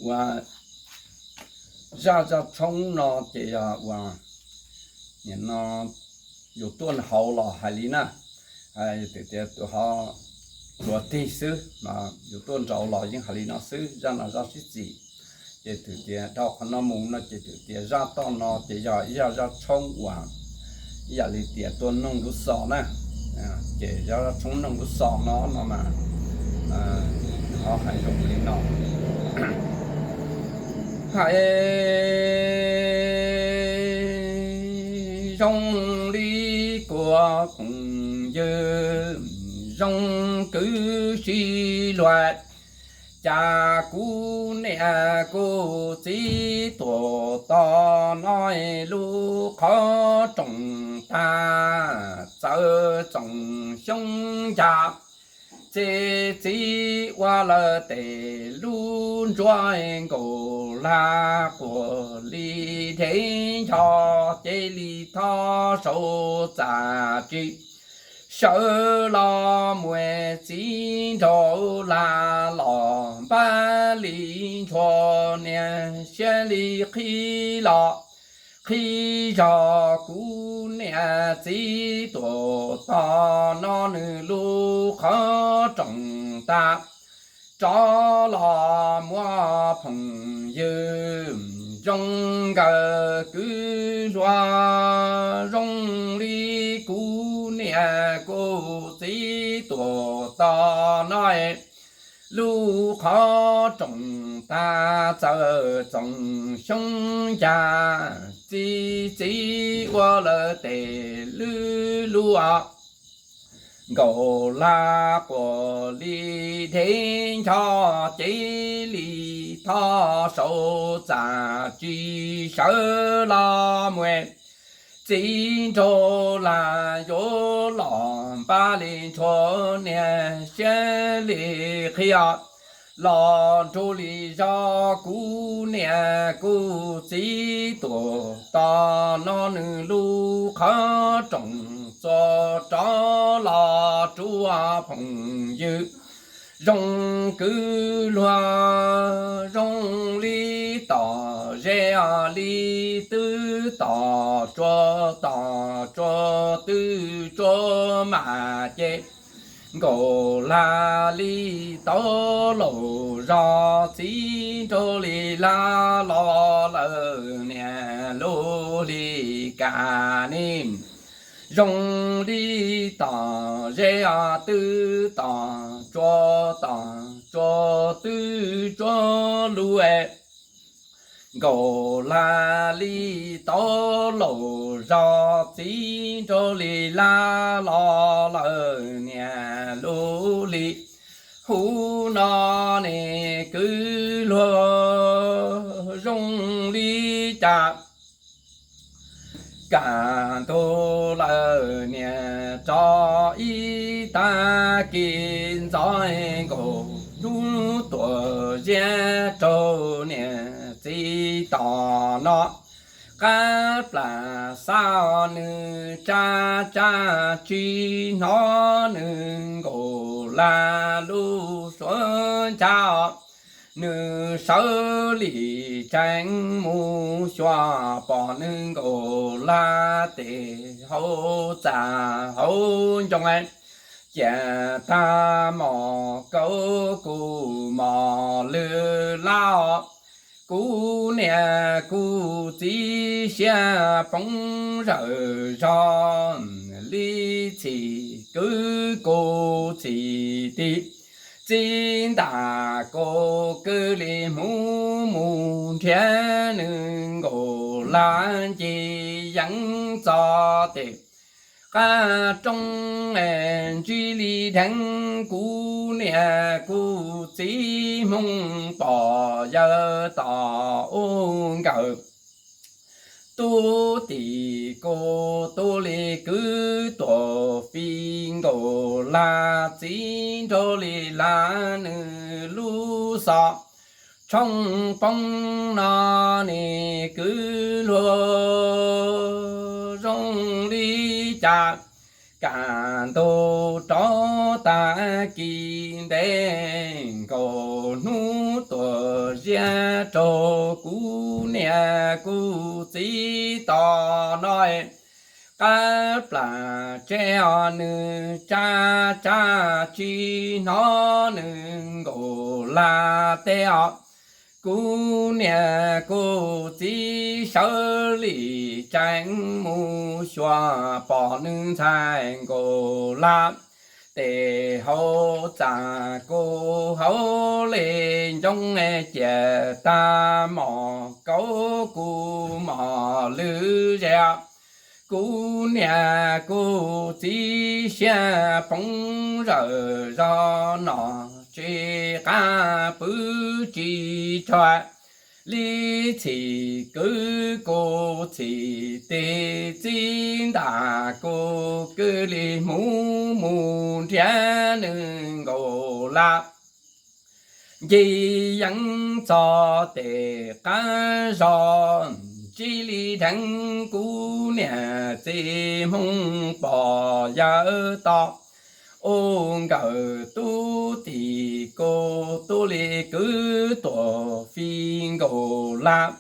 Ua zaj zaj tshoob no ces yog ua, nim no yus tuaj hauv los hais li na, twb tias tus ho tuav tig xwb, yus tuaj nraud los yeej hais li no xwb, zaj no zaj sib txim. Ces twb tias dhau qhov no mus no ces twb tias zaj toj no ces yog ib zaj zaj tshoob uas ib yam li tias tuaj noog lub xos na, ces zaj zaj tshoob noog lub xos no no mas ho hais zoo li no. Hais zoo li kuv phooj ywg zoo kwv sib luag, cas kuv niam kuv txiv tuag tog no lub qhov rooj tag, txawm txoos xyoob ncas txi txiv ua lawm tes lub ntsuab nkaus lag quas li dhev ncho, ces li thoj saum txaj tsis sawv los mus, txiv nraug lag los npab li ntshua niam, siab li qhib los qhib zog, kuv niam txiv tuag tog no nws lub qhov rooj tag, rov los muaj phooj ywg zoo nkawd kwv hluas, zoo li kuv niam kuv txiv tuag tog no lub qhov rooj tag, txawm txoos xyoob ncas txi txiv ua lawm tes lub lub nkaus lag quas li dhev ncho, ces li thoj saum txaj tsis sawv los mus, txiv nraug lag yuav los npab li ntshua niam, siab li qhib los nrug li zog, kuv niam kuv txiv tuag tog no nws lub qhov rooj txuas rov los rua phooj ywg zoo kwv hluas, zoo li tom zeb li twb tom tsua, tom tsua twb tsua mas ces nkaus lag li tau laus zog, txiv nraug li lag los lawm niam lub hli kas ni zoo li tom zeb twb tom tsua, tom tsua twb tsua lub nkaus lag li tau laus zog, txiv nraug li lag los lawm niam lub hli. Hu no ne kwv hluas, zoo li cas kaj ntug lawm niam rov ib tag kis ntxov, nkaus hnub tuaj ziab raug niam txiv tom no qab plas xav, nws tsa tsa tsis hnov nws nkaus lag lub suab ncha, nws sawv li tsees mus xyuas pom nws nkaus lag tes hauv txaj hauv ncoo, cia tag mos kaub kuj mos lwj laj, kuv niam kuv txiv siab poob zawm zog, li txhim kwv kuv txhim tij, txiv ntam kuv kwv li hmuv mus nrhiav nws nkaus lag ncig yeeb txog tes qab roob, ntsib li dheev kuv niam kuv txiv hmoo pom yawg tom ub nkawm tub tim kuv tub li kwv tuam fij nkaus lag, txiv nraug li lag nws lub xov tshoob poob no ne kwv hluas, zoo li cas kaj ntug rov tag kis ntev, nkaus hnub tuaj ziab rau kuv niam kuv txiv tom no. Qab plam tseb os nws tsab tsab tsis hnov nws Nkaus Laj teb os. Kuv niam kuv txiv sawv li tseev mus xyuas pom nws ntxhais Nkaus Laj tes hauv txaj kuv hauv li ncoob ciam tag mom kauv kuv mom lwj zes. Kuv niam kuv txiv siab poob zawm zog no tsis qab pw tsis tshua li txhim kwv kuv txhim tes txib ntam kuv kwv li hmuv mus nrhiav nws Nkaus Laj. Ncig yeeb txog tes qab zog ntsib li dheev kuv niam txiv Hmoob pog yawg tod. Ua nkawm tub tim kuv tub li kwv tuam fi Nkaus Laj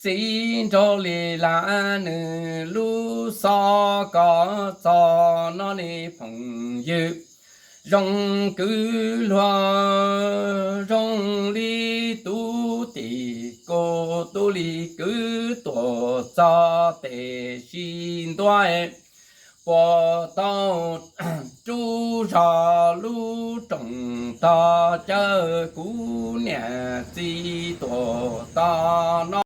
txiv nrog li Laj nws lub xov kos txog no li phooj ywg. Zoo kwv luag zoo li tub tim kuv tub li kwv tuam txog tes sib ntua puas tau rub zog lub rooj tog caw kuv niam txiv tuam tog no.